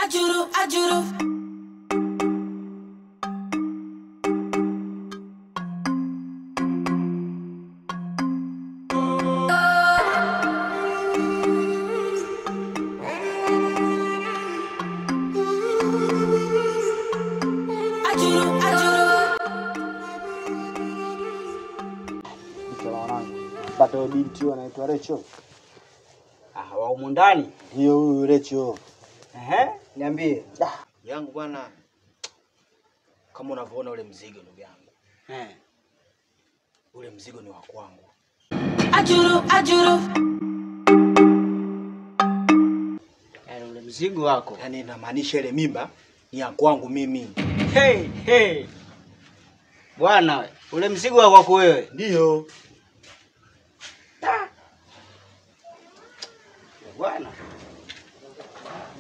Ajuru, ajuru. Ajuru, ajuru. Pata binti huyo anaitwa Recho. Ah, wa humu ndani? Ndio huyu Recho. Ehe, niambie. Yangu bwana, kama unavyoona ule mzigo ndugu yangu. Eh. Ule mzigo ni wa kwangu. Ajuru, ajuru. Yaani ule mzigo wako. Yaani inamaanisha ile mimba ni ya kwangu mimi. Hey, hey. Bwana, ule mzigo wa kwako wewe. Ndio. Bwana.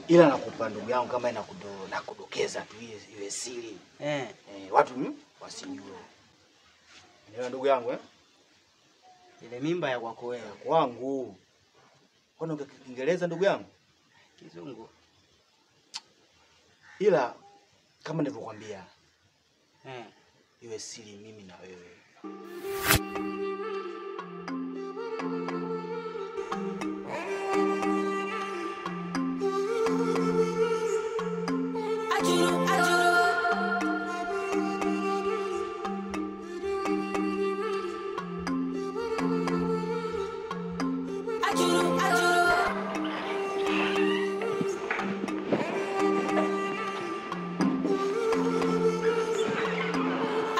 Ila nakupa ndugu yangu kama inakudokeza tu iwe siri. Eh. Watu wasijue. Ndio ndugu yangu eh? Ile mimba ya kwako wewe. Kwangu. Kwani Kiingereza ndugu yangu? Kizungu. Ila kama nilivyokuambia iwe siri mimi na wewe. Ajuru, ajuru. Ajuru, ajuru.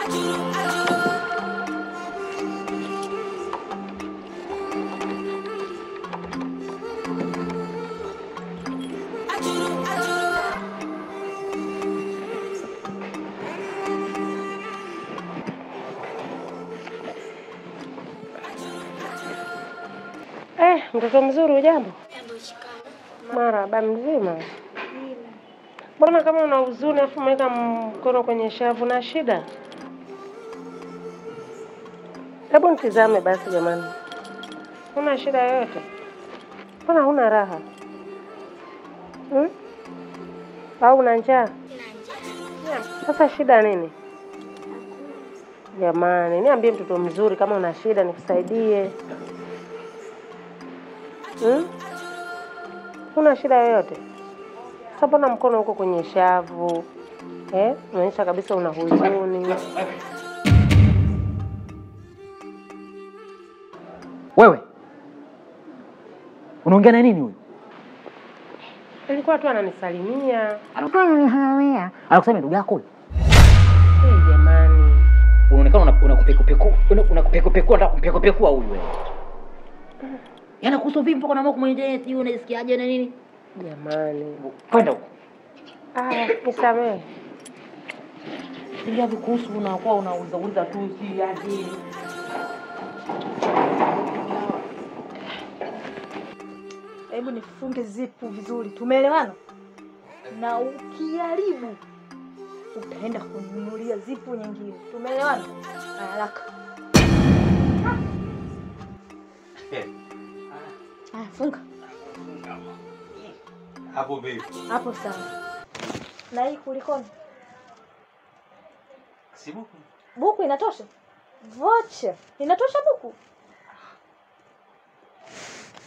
Ajuru, ajuru. Ajuru, ajuru. Mtoto mzuri, hujambo? Marahaba, mzima? Mbona kama una huzuni afu umeweka mkono kwenye shavu na shida? Hebu nitizame basi jamani. Una shida yoyote? Mbona huna raha? Au una njaa? Sasa shida nini? Jamani, niambie mtoto mzuri kama una shida nikusaidie. Una shida yoyote? Sasa mbona mkono uko kwenye shavu? Unaonyesha kabisa una huzuni. Wewe unaongea na nini huyu? Alikuwa tu ananisalimia. Anakusalimia. Anakusalimia ndugu yako huyu? Eh, jamani. Unaonekana unakupekupekua, unakupekupekua, unataka kumpekupekua huyu wewe. Yaani kuhusu vipi mpaka unaamua kumwendea sijui unasikiaje na nini? Jamani. Kwenda huko. Ah, nisamehe. Sijui kuhusu unakuwa unauza uza tu si yaani. Hebu nifunge zipu vizuri. Tumeelewana? Na ukiharibu utaenda kununulia zipu nyingine. Tumeelewana? Haraka. Ah, funga. Hapo baby. Hapo sawa. Na hii kulikoni? Si buku. Buku inatosha? Vocha. Inatosha buku?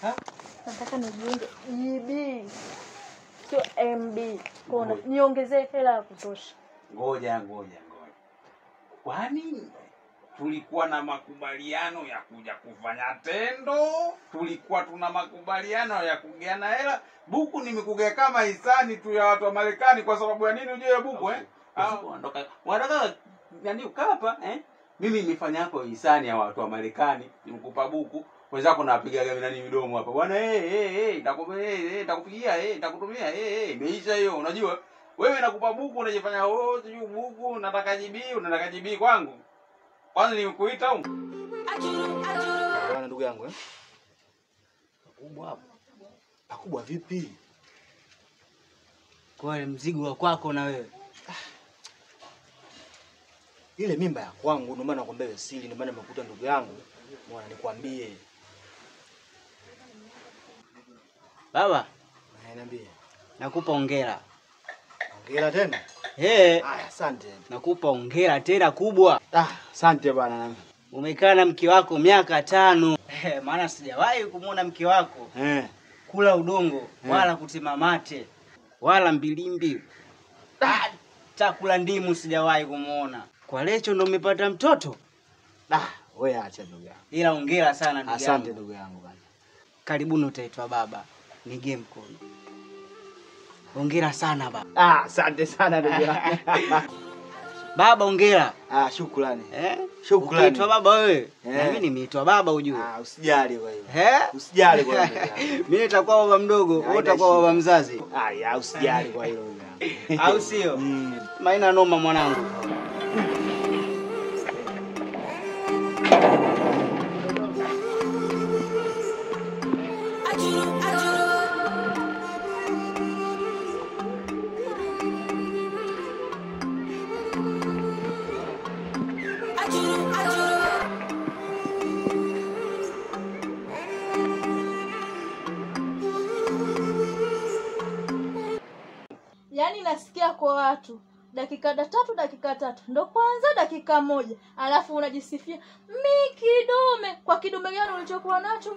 Ha? Nataka nijiunge GB. Sio MB. Kwa niongezee hela ya kutosha. Ngoja. Kwani tulikuwa na makubaliano ya kuja kufanya tendo, tulikuwa tuna makubaliano ya kugeana hela. Buku nimekugea kama hisani tu ya watu wa Marekani. Kwa sababu ya nini ujue buku eh? Wanataka nani ukapa eh? Mimi nimefanya hapo hisani ya watu wa Marekani, nimekupa buku. Wenzako nawapiga nani midomo hapa. Bwana nitakupigia nitakutumia imeisha hiyo unajua. Wewe nakupa buku unajifanya oh sijui buku nataka GB, unataka GB kwangu. Kwanza nimekuita huko. Ajuru, ajuru. Bwana ndugu yangu eh? Pakubwa hapo. Pakubwa vipi? Kwa ile mzigo wa kwako na wewe. Ile mimba ya kwangu ndio maana nakwambia siri, ndio maana nimekuta ndugu yangu. Mwana nikwambie. Baba, niambie. Nakupa hongera. Hongera tena? Eh. Haya, asante. Nakupa hongera tena kubwa. Ah, asante bwana. Umekaa na mke wako miaka 5. Maana sijawahi kumuona mke wako kula udongo wala kutima mate wala mbilimbi. Hata kula ndimu sijawahi kumuona. Kwa Lecho ndo umepata mtoto? Ah, wewe acha ndugu yangu. Ila hongera sana ndugu yangu. Asante ndugu yangu bwana. Karibuni utaitwa baba. Nige mkono. Hongera sana baba. Ah, asante sana ndugu yangu. Baba hongera. Ah, shukrani. Shukrani. Ukiitwa baba wewe. Na mimi nimeitwa baba ujue. Ah, usijali kwa hilo. Usijali kwa hilo. Mimi nitakuwa baba mdogo, wewe utakuwa baba mzazi. Ah, ya usijali kwa hilo. Au sio? Maina noma mwanangu. Yaani nasikia kwa watu dakika tatu ndo kwanza dakika 1, alafu unajisifia mi kidume. Kwa kidume gani ulichokuwa nacho?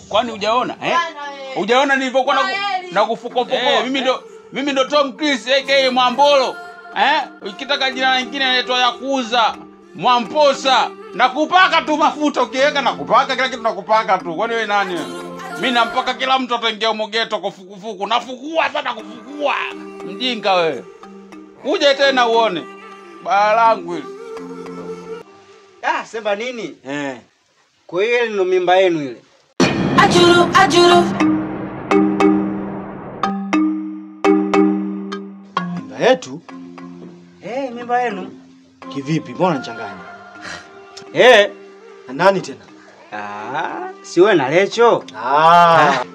Kwani hujaona? Hujaona nilivyokuwa na kufuko? Mimi ndo Tom Cruise aka Mwambolo. Ukitaka jina lingine inaitwa Yakuza, Mwamposa. Nakupaka tu mafuta ukiweka, nakupaka kila kitu, nakupaka tu. Kwani wewe nani? Mimi nampaka kila mtu ataingia mogeto kwa fukufuku. Nafukua sana kufukua. Mjinga wewe. Uje tena uone. Baa langu hili. Ah, sema nini? Kwa hiyo ile ndo mimba yenu ile. Ajuru, ajuru. Mimba yetu? Mimba yenu. Kivipi? Mbona unachanganya? Na nani tena? Ah, si wewe na Lecho. Ah.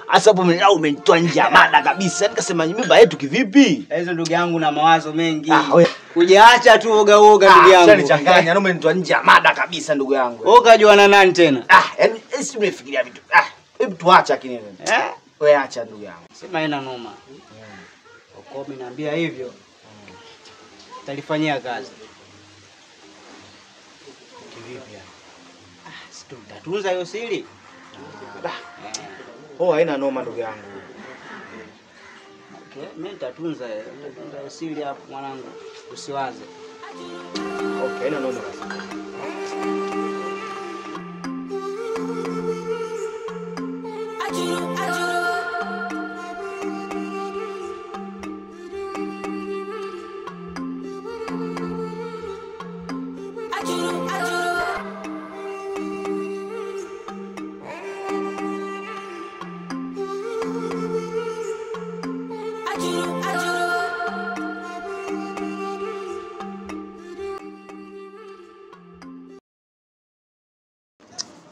Asa hapo umenitoa nje ya mada kabisa. Nikasema mimba yetu kivipi? Hizo ndugu yangu na mawazo mengi. Hujaacha tu oga oga ndugu yangu. Ushanichanganya, na umenitoa nje ya mada kabisa ndugu yangu. Wewe ukajua na nani tena? Ah, yaani si umefikiria vitu. Ah, hebu tuacha lakini. Wewe acha ndugu yangu. Sema haina noma. Uko umeniambia hivyo. Talifanyia kazi. Kivipi yani? Ah, tutatunza hiyo siri. Oh, haina noma ndugu yangu. Okay, mimi nitatunza hiyo siri hapo mwanangu. Usiwaze. Okay, haina noma basi. Ajuru, ajuru. Ajuru, ajuru. Ajuru, ajuru.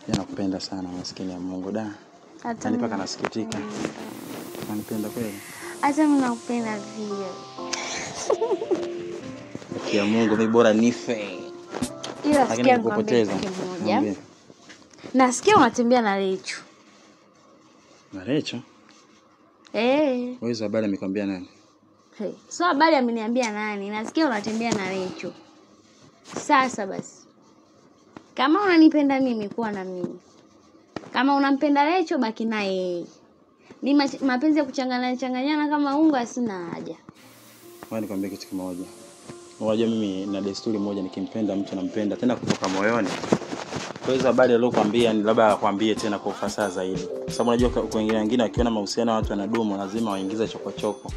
Nakupenda sana maskini ya Mungu da. Yaani paka nasikitika. Unanipenda kweli? Hata mimi nakupenda pia. Kia Mungu mimi bora nife. Ila sikia nikwambie kitu kimoja. Nasikia unatembea na Lecho. Na Lecho? Eh. Wewe hizo habari amekwambia nani? Hey, so habari ameniambia nani? Nasikia unatembea na Lecho. Sasa basi. Kama unanipenda mimi kuwa na mimi. Kama unampenda Lecho baki naye yeye. Mimi mapenzi ya kuchanganyana changanyana kama unga sina haja. Wewe nikwambie kitu kimoja. Unajua mimi na desturi moja, nikimpenda mtu nampenda tena kutoka moyoni. Kwa hizo habari aliyokuambia ni labda akwambie tena kwa ufasaha zaidi. Kwa sababu unajua kwa wengine wakiona mahusiano watu wanadumu lazima waingize chokochoko.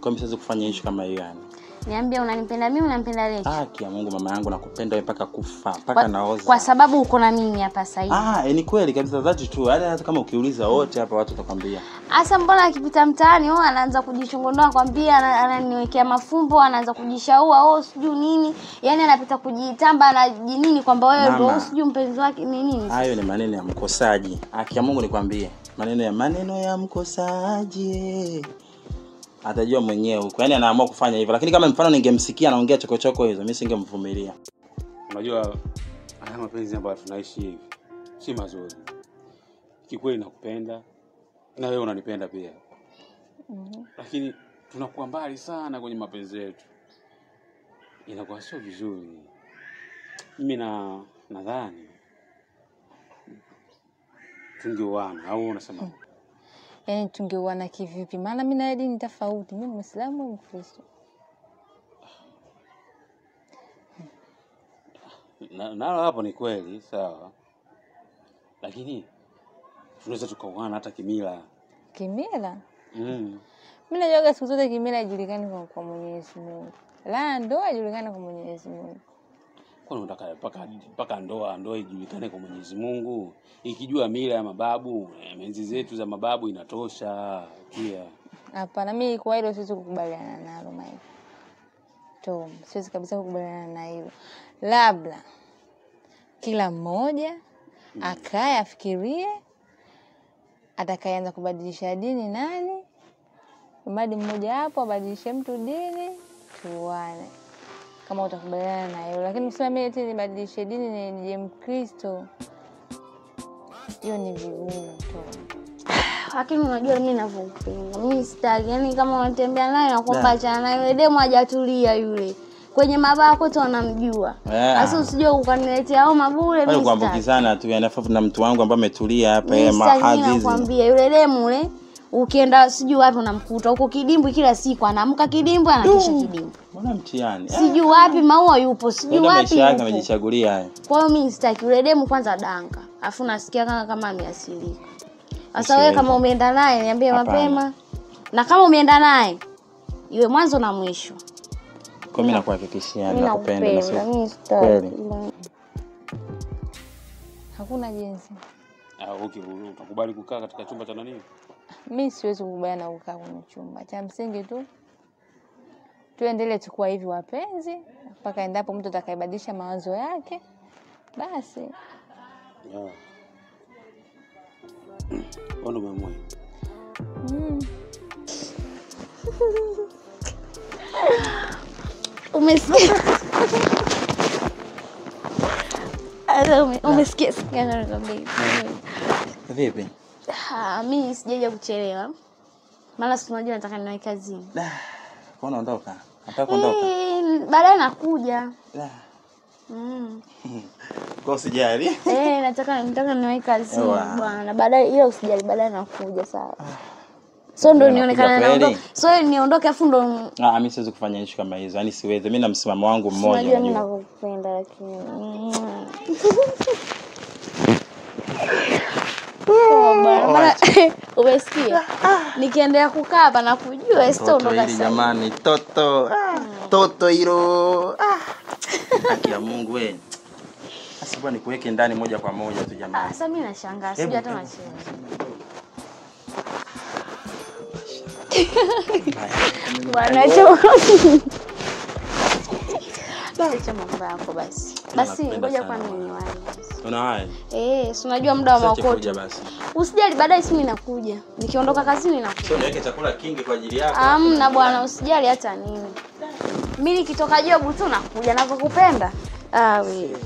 Kwa hiyo siwezi kufanya issue kama hiyo yani. Niambie unanipenda mimi unampenda Lecho? Haki ya Mungu mama yangu nakupenda wewe mpaka kufa, mpaka naoza. Kwa sababu uko na mimi hapa sasa hivi. Ah, ni kweli kabisa dhati tu. Hata kama ukiuliza wote hapa watu watakwambia. Asa mbona akipita mtaani oh anaanza kujichongonoa kwambia ananiwekea mafumbo, anaanza kujishaua oh sijui nini. Yaani anapita kujitamba anajinini kwamba wewe ndio sijui mpenzi wake ni nini. Hayo ni maneno ya mkosaji. Haki ya Mungu nikwambie. Maneno ya mkosaji. Atajua mwenyewe huko. Yaani anaamua kufanya hivyo. Lakini kama mfano ningemsikia anaongea chokochoko hizo, mimi singemvumilia. Unajua haya mapenzi ambayo tunaishi hivi si mazuri. Kikweli nakupenda na wewe unanipenda pia. Lakini Tunakuwa mbali sana kwenye mapenzi yetu. Inakuwa sio vizuri. Mimi na nadhani tungeoana au unasema? Yaani tungeoana kivipi? Maana mimi na yeye dini tofauti. Mimi Muislamu, wewe Mkristo. Nalo hapo ni kweli, sawa. Lakini tunaweza tukaoana hata kimila. Kimila? Mimi najuaga siku zote kimila haijulikani kwa Mwenyezi Mungu. La, ndoa haijulikani kwa Mwenyezi Mungu. Kwani unataka mpaka ndoa ijulikane kwa Mwenyezi Mungu? Ikijua mila ya mababu, enzi zetu za mababu inatosha pia. Hapana, mimi kwa hilo siwezi kukubaliana nalo Mike. Tom, siwezi kabisa kukubaliana na hilo. Labda kila mmoja akae afikirie atakayeanza kubadilisha dini nani? Mradi mmoja hapo abadilishe mtu dini, tuane. Kama utakubaliana na hilo. Lakini useme mimi eti nibadilishe dini nije Mkristo, hiyo ni vigumu tu. Lakini unajua mimi ninavyopenda. Mimi sitaki. Yaani kama unatembea naye na kwamba achana naye, yule demu hajatulia yule. Kwenye mabaa kote wanamjua. Sasa usije ukaniletea hao mabure mimi. Kuambukizana tu yani na mtu wangu ambaye ametulia hapa yeye mahadhi. Nakwambia yule demu yule ukienda sijui wapi unamkuta huko kidimbwi kila siku anaamka kidimbwi anakesha kidimbwi. Mbona mtihani? Sijui wapi maua yupo, sijui wapi. Maisha yake amejichagulia haya. Kwa hiyo mimi sitaki yule demu kwanza danga. Alafu nasikia kama ameasilika. Sasa wewe kama umeenda naye niambie mapema. Na kama umeenda naye iwe mwanzo na mwisho. Kwa mimi nakuhakikishia nakupenda na sio kweli. Hakuna jinsi. Okay, utakubali kukaa katika chumba cha nani? Mimi siwezi kukubali na kukaa kwenye chumba. Cha msingi tu tuendelee tukua hivi wapenzi mpaka endapo mtu atakayebadilisha mawazo yake. Basi. Yeah. Ono mwe. Umesikia? Umesikia sikia nakwambia. Vipi? Mimi sijaja kuchelewa. Maana si unajua nataka niwahi kazini. Kwa unaondoka? Nataka kuondoka. Baadaye nakuja. Kwa usijali. Nataka niwahi kazini bwana. Baadaye ila usijali, baadaye nakuja sawa. So ndo nionekana naondoka. So niondoke afu ndo mimi siwezi kufanya issue kama hizo. Yaani siwezi. Mimi na msimamo wangu mmoja. Unajua mimi nakupenda lakini bwana. Umesikia? Nikiendelea kukaa hapa na kujua sitaondoka sasa. Jamani, toto. Toto hilo. Haki ya Mungu wewe. Sasa bwana nikuweke ndani moja kwa moja tu jamani. Sasa mimi nashangaa, sijui hata nacheza. Bwana acha mambo yako basi. Basi ngoja kwa nini niwahi. Unawahi? Si unajua muda wa maokoto. Usijali baadaye simu inakuja. Nikiondoka kazini nakuja. Sio niweke chakula kingi kwa ajili yako. Hamna bwana, usijali hata nini. Mimi nikitoka job tu nakuja navyokupenda. Wewe.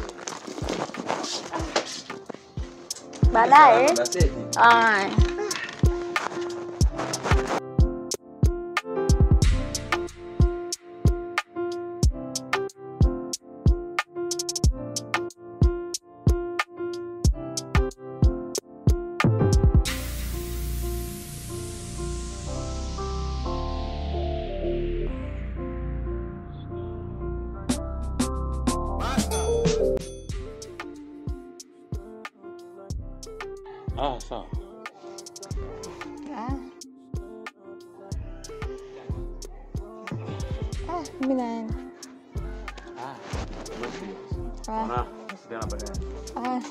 Baadaye. Sawa. Mimi naenda. Ona, tusiana baadaye.